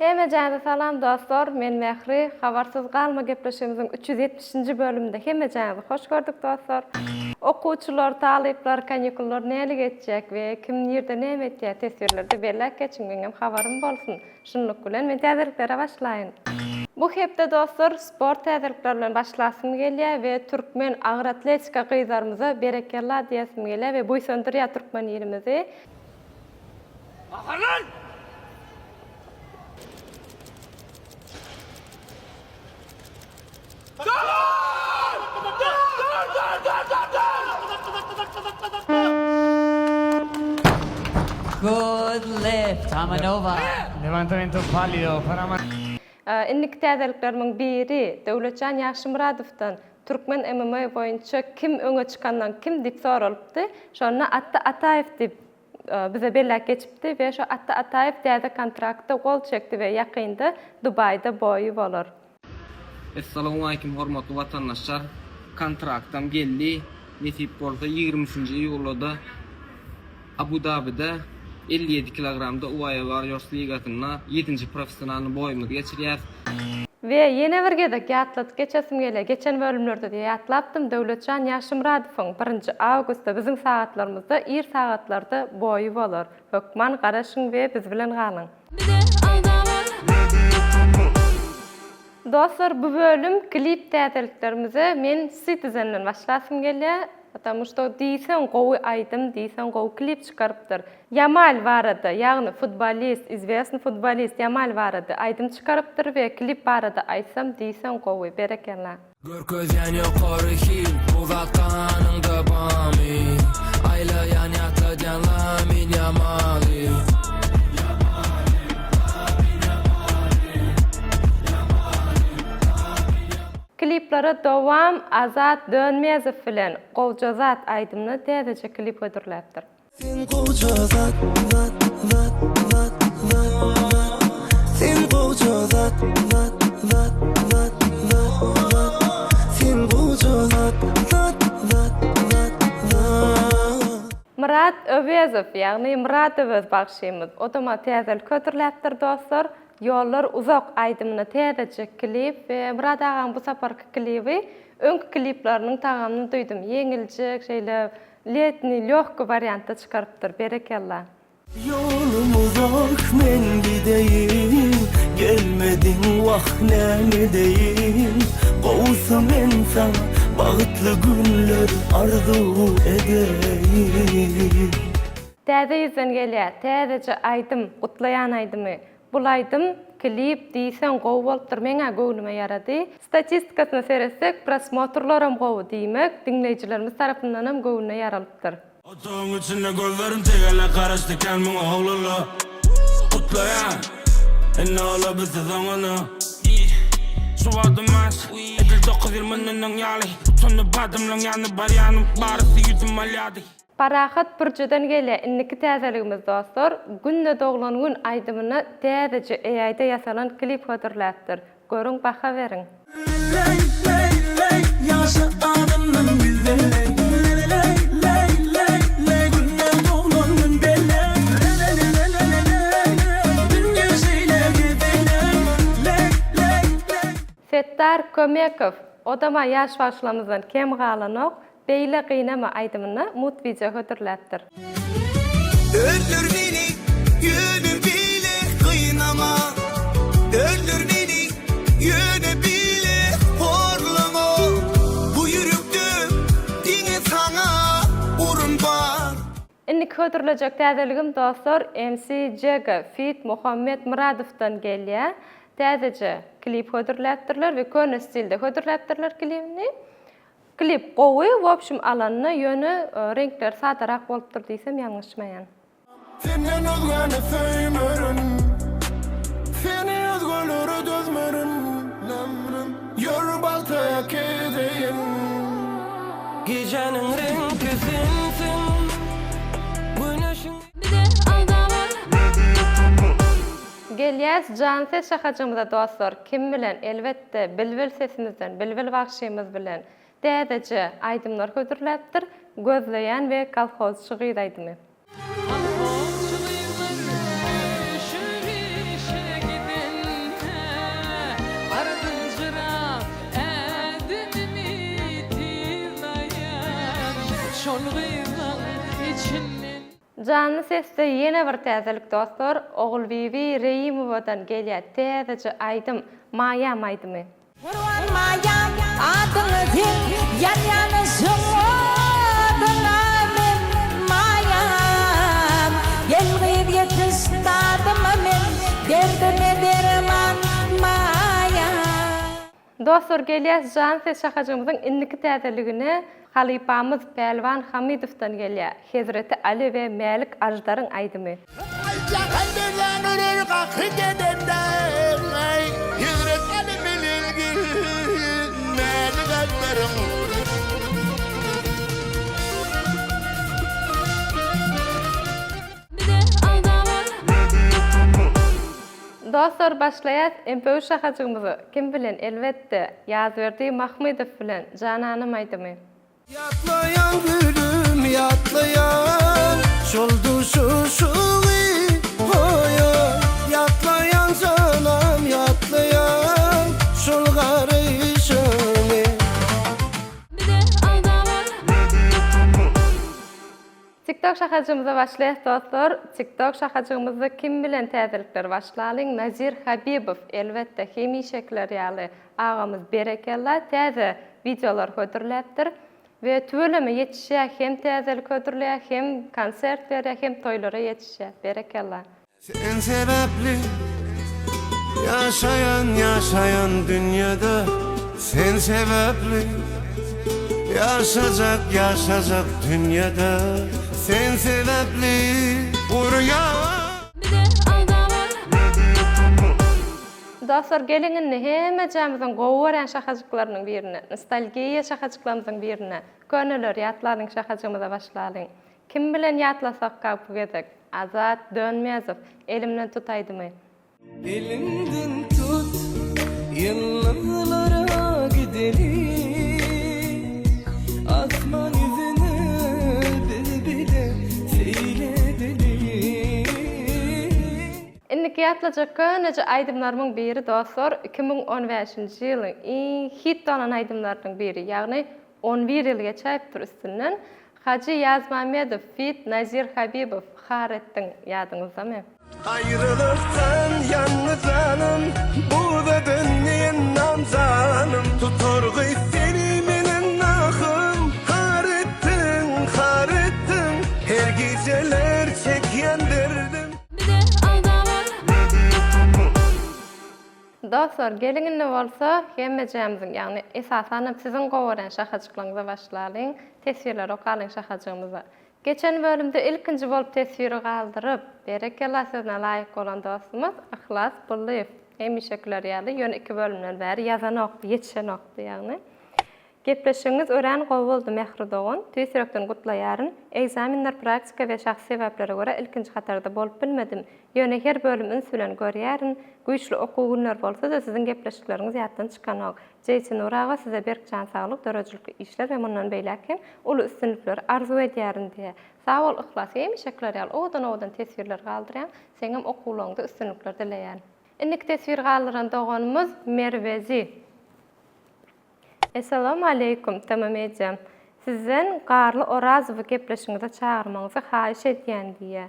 Hemejäňize salam dostlar, men Mähri, Habarsyz galma gepleşigimiziň 370-nji bölüminde hemejäňizi hoş gördük dostlar. Okuwçylar, talyplar kanikullar näli geçjek we kim nirde näme etýär teswirlerde belläp geçiň meňem habarym bolsun. Şunluk bilen men täzeliklere başlaýyn. Bu hepde dostlar sport täzelikleri bilen başlasym gelýär we türkmen agyr atletika gyzlarymyza berekella diýesim gelýär we buýsandyrýar türkmen ilimizi. Gaharlan! Good lift, Amanova. Levantamiento válido para Indiki täzeliklerimiň biri, Döwletjan Ýagşymyradowdan türkmen MMA boýunça kim öňe çykandan kim diýip soralypdy. Şonda Atda Ataýew diýip bize belläp geçipdi we şo Atda Ataýew täze kontraktda gol çekdi we ýakynda Dubaýda boýy bolar. Essalawmalikim hormatly watandaşlar kontraktam geldi nesip bolsa ýigrimi üçünji iýulada Abu Dabide 57 kilogramda UAE Warriors ligasynda ýedinji professionalnyý boýumyzy geçirýäs. We ýene bir gezek ýatladyp geçesim gelýär, geçen bölümlerde-de ýatlapdym, Döwletjan Ýagşymyradowyň birinji awgustda biziň sagatlarymyzda ir sagatlarda boýy bolar. Hökman garaşyň we biz bilen galyň. Dostlar bu bölüm klip täzeliklerimize men Citizen-den başlasym gelýär. Потому что diýseň gowy aýdym, diýseň gowy klip çykarypdyr. Ýamal barada, ýagny futbolist, izwesny futbolist Ýamal barada aýdym çykarypdyr we klip barada aýtsam diýseň gowy. Berekella. Görkezýän ýokary hil, bu zat ganyňda bamy? Aýlaýan ýatladýan Lamin Ýamaly. Kliplere dowam Azat Dönmezow bilen Gowja zat aýdymyna täzeje klip hödürläpdir. Sen gowja zat zat zat zat zat zat Sen gowja zat zat zat zat zat zat Sen gowja zat zat zat zat zat. Myrat Öwezow ýagny Myrat Öwez bagşymyz odama täzelik hödürläpdir dostlar Ýollar uzak aýdymyna täzeje klip we Myrat agaň bu saparky klibi öňki klipleriniň tagamyny duýdum ýeňiljek şeýle Letni lýogki wariantda çykarypdyr berekella. Ýolum uzak men gideýin Gelmediň wah nämedeýin Gowusy men saňa bagtly günler arzuw edeýin. Täze ýüzden gelýär täzeje aýdym gutlaýan aýdymy Bul aýdym, klip diýseň gowy bolupdyr meňä göwnüme ýarady. Statistikasyna seretsek prosmotrlaram gowy diýmek diňleýjilerimiz tarapyndanam göwnüne ýaralypdyr. Otagyň içinde gözlerim tegelek garaşdy kän muňa oglanlar Gutlaýan Indi ola bilse soňuny Şu wagtym aç Edil dokuz ýyl mundan öň ýaly Utanyp adamlaň ýanyna barýanym Barysy ýüzüm alýardy. Parahat Pürjüden gelýär indiki täzeligimiz dostlar, Günde doglan gün aýdymyna täzeje AI-da ýasalan klip hödürläpdir. Görüň baha beriň. Leý-leý-leý-leý ýaşa adyndan güzelleý Lele-leý-leý-leý-leý günde doglan gün belleý Lele-lele-lele-leý dünýe şeýle gezeýleý Leý-leý-leý. Setdar Kömekow, odama ýaş bagşylarymyzdan kem galanok, Beýle gynama aýdymyna mut wideo hödürläpdir. Öldür meni, ýöne beýle gynama Öldür meni, ýöne beýle horlama Bu ýürekde diňe saňa orun bar. Indiki hödürlejek täzeligim dostlar MC Jega feat Muhammet Myradowdan gelýär. Täzeje klip hödürläpdirler we köne stilde hödürläpdirler klibini. Klip gowy wobşim alanda ýöne reňkleri sadarak bolupdyr diýsem ýalňyşmaýan. Senden özgäni söýmerin Seni özgelere dözmerin Ýör baltaya kedeýin Gijäniň reňki sensiň Güneşiň Gelýäs jan ses şahajygymyza dostlar kim bilen elbetde Bilbil sesimizden Bilbil bagşymyz bilen täzeje aýdymlar hödürläpdir Gözleýän we Kolhozçy gyz aýdymy. Kolhozçy gyzlar üýşüp işe gidende. Janly sesde ýene bir täzelik dostlar, Ogulbibi Reýimowadan gelýär täzeje aýdym, Maýam aýdymy. Gurban maýam adyňy sen ýanýan yşgyň oduna men maýam Gel gyz ýetiş dadyma men derdime derman maýam. Dostlar gelýäs jan ses şahajygymyzyň indiki täzeligine halypamyz Pälwan Hamydowdan gelýär Hezreti Ali we Mälik Aždaryň aýdymy. Dostlar başlaýas MPU şahajygymyzy kim bilen elbetde Ýazberdi Mahmydow bilen Jananym aýdymy. Ýatlaýan gülüm ýatlaýan şol duşuşygy oý-oý Ýatlaýan janam ýatlaýan şol garaýşyňy. Tiktok şahajygymyza başlaýas dostlar. Tiktok şahajygymyzda kim bilen täzelikler başlalyň Nazir Habibow elbetde hemişekiler ýaly Agamyz berekella täze wideolar hödürläpdir we tüweleme ýetişýär hem täzelik hödürleýär hem konsert berýär hem toýlara ýetişýär berekella. Sen sebäpli ýaşaýan ýaşaýan dünýede Sen sebäpli ýaşajak ýaşajak dünýede Sen sebäpli urýan. Dostlar geliň indi hemmejämiziň gowy görýän şahajyklarynyň birine, nostalgiýa şahajyklarymyzyň birine, köneleri ýatlalyň şahajygymyza başlalyň. Kim bilen ýatlasakka bu gezek? Azat Dönmezow, Elimden tut aýdymy. Elimden tut, ýyldyzlara gidelim, Asman ýüzüne biz bile seýl edelim. Indiki ýatlajak köneje aýdymlarymyň biri dostlar 2015-nji ýylyň iň hit bolan aýdymlarynyň biri ýagny 11 ýyl geçäýipdir üstünden Hajy Ýazmamedow feat Nazir Habibow Har etdiň ýadyňyzdamy? Aýralykdan ýalňyzlanym Buza döndi endam janym Tutargy seni meniň ahym Har etdiň, har etdiň Her gijeler çekýän derdim. Dostlar, geliň indi bolsa hemmejämiziň, ýagny esasanam siziň gowy görýän şahajyklaryňyza başlalyň, teswirleri okalyň şahajygymyza. Geçen bölümde ilkinji bolup teswiri galdyryp, berekella sözüne laýyk bolan dostumyz Yhlas Pullyýew hemişekiler ýaly ýöne iki bölümden bäri ýazanokdy, ýetişenokdy ýagny. Gepleşigiňiz örän gowy boldy Mähri dogan, tüýs ýürekden gutlaýaryn. Ekzamenler praktika we şahsy sebäplere görä ilkinji hatarda bolup bilmedim. Ýöne her bölüm üns bilen görýärin. Güýçli okuw günleri bolsa-da siziň gepleşikleriňiz ýatdan çykanok. Jeýtinur aga size berk jan saglyk, döredijilikli işler we mundan beýläk hem uly üstünlikleri arzuw edýärin diýýär. Sag bol Yhlas hemişekiler ýaly owadan-owadan teswirler galdyrýaň. Seňem okuwlaryňda üstünlikler dileýän. Indiki teswir galdyran doganymyz Merwezi. Essalamu aleýkum TM Media. Sizden Garly Orazowy gepleşigiňize çagyrmagyňyzy haýyş edýän diýýär.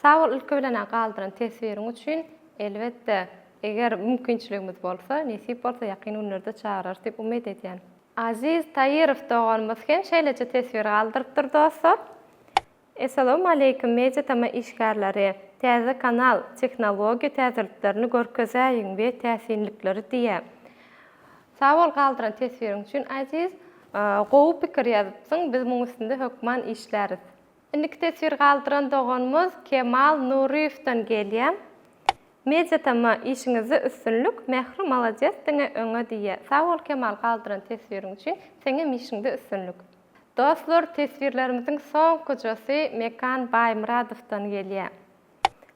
Sag bol ilki bilen-ä galdyran teswiriň üçin. Elbetde, eger mümkinçiligimiz bolsa, nesip bolsa ýakyn günlerde çagyrarys diýip umyt edýän. Aziz Taýyrow doganymyz hem şeýleje teswir galdyrypdyr dostlar. Essalawmaleýkim Media Tama işgärleri! Täze kanal, tehnologiýa täzeliklerini görkezäýiň we täsinlikleri diýä. Sag bol galdyran teswiriň üçin Aziz. Gowy pikir ýazypsyň, biz muň üstünde hökman işläris. Indiki teswir galdyran doganymyz Kemal Nuryýewden gelýä. Media Tama işiňizde üstünlik, Mähri malades diňe öňe diýä. Sag bol Kemal galdyran teswiriň üçin, seňem işiňde üstünlik. Dostlar teswirlerimiziň soňkujasy Mekan Baýmyradowdan gelýä.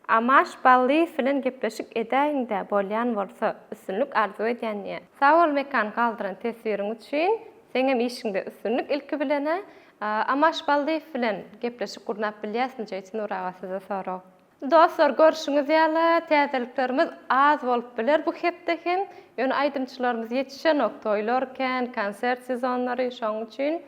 Amaş Ballyýew bilen gepleşik edäýiňdä bolýan bolsa, üstünlik arzuw edýän diýä. Sag bol Mekan galdyran teswiriň üçin, seňem işiňde üstünlik ilki bilenä Amaş Ballyýew bilen gepleşik gurnap bilýäsmi Jeýtinur aga size sorag. Dostlar görşüňiz ýaly täzeliklerimiz az bolup biler bu hepde hem ýöne aýdymçylarymyz ýetişenok toýlar kän konsert sezonlary şoň üçin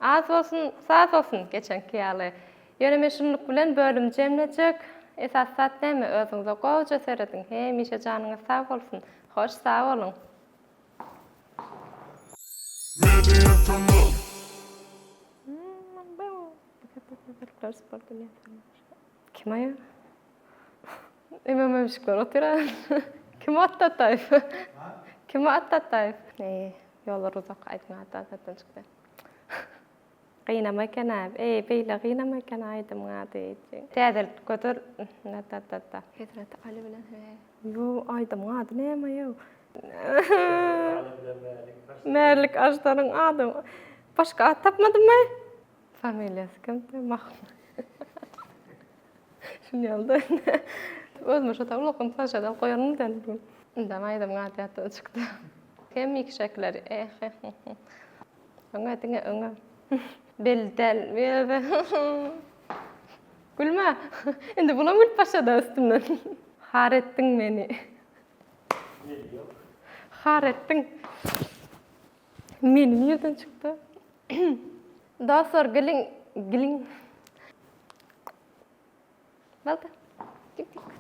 az bolsun saz bolsun geçenki ýaly. Ýöne men şunluk bilen bölümi jemlejek. Esasy zat näme, özüňize gowuja serediň. Hemişe janyňyz sag bolsun. Hoş sag boluň. Kim aýa? Imam ömüşikler otyr. Kim Atdataýew? Kim Atdataýew? Eý, ýollar uzak aýdyň Atdataýewden çykdy. Gynama eken-ä. Eý, beýle gynama eken aýdymyň ady. Täzelik gözel. Da-da-da-da. Hezreti Ali bilen Ýo, aýdymyň ady näme ýo? Mälik Aždaryň ady. Başga at tapmadymmy? Familiýasy kim? Mahmut. Şuny ýaly-da. Özüme şo tablokyny planşet alyp goýaryn diýen bu gün. Indem aýdymyň ady ýatdan çykdy. Hem mikşekleri. Eh. Öňe diňe öňe. Belli däl. Gülme. Indi bulam gülüp başlady üstümden. Har etdiň meni. Har etdiň. Meni nirden çykdy? Dostlar geliň, geliň. Boldy. Tik tik.